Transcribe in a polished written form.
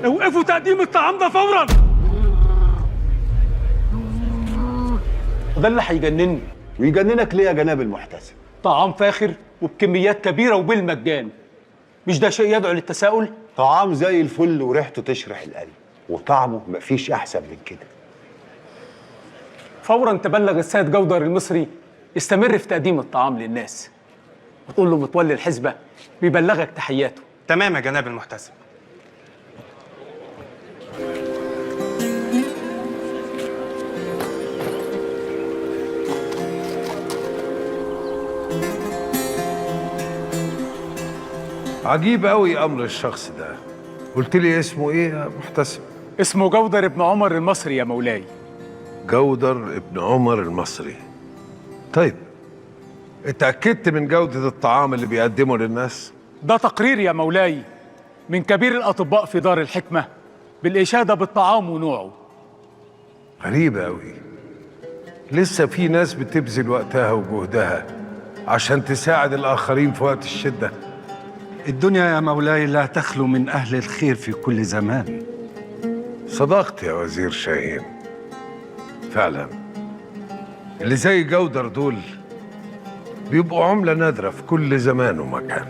اوقفوا تقديم الطعام ده فورا. ده اللي هيجنني. ويجننك ليه يا جناب المحتسب؟ طعام فاخر وبكميات كبيرة وبالمجان، مش ده شيء يدعو للتساؤل؟ طعام زي الفل وريحته تشرح القلب، وطعمه مفيش احسن من كده. فورا تبلغ السيد جودر المصري يستمر في تقديم الطعام للناس، وتقول له متولي الحسبة بيبلغك تحياته. تمام يا جناب المحتسب. عجيب قوي امر الشخص ده. قلت لي اسمه ايه يا محتسب؟ اسمه جودر ابن عمر المصري يا مولاي. جودر ابن عمر المصري. طيب، اتأكدت من جودة الطعام اللي بيقدمه للناس؟ ده تقرير يا مولاي من كبير الأطباء في دار الحكمة بالإشادة بالطعام ونوعه. غريبة قوي، لسه في ناس بتبذل وقتها وجهدها عشان تساعد الآخرين في وقت الشدة. الدنيا يا مولاي لا تخلو من أهل الخير في كل زمان. صدقت يا وزير شاهين، فعلا اللي زي جودر دول بيبقوا عملة نادرة في كل زمان ومكان.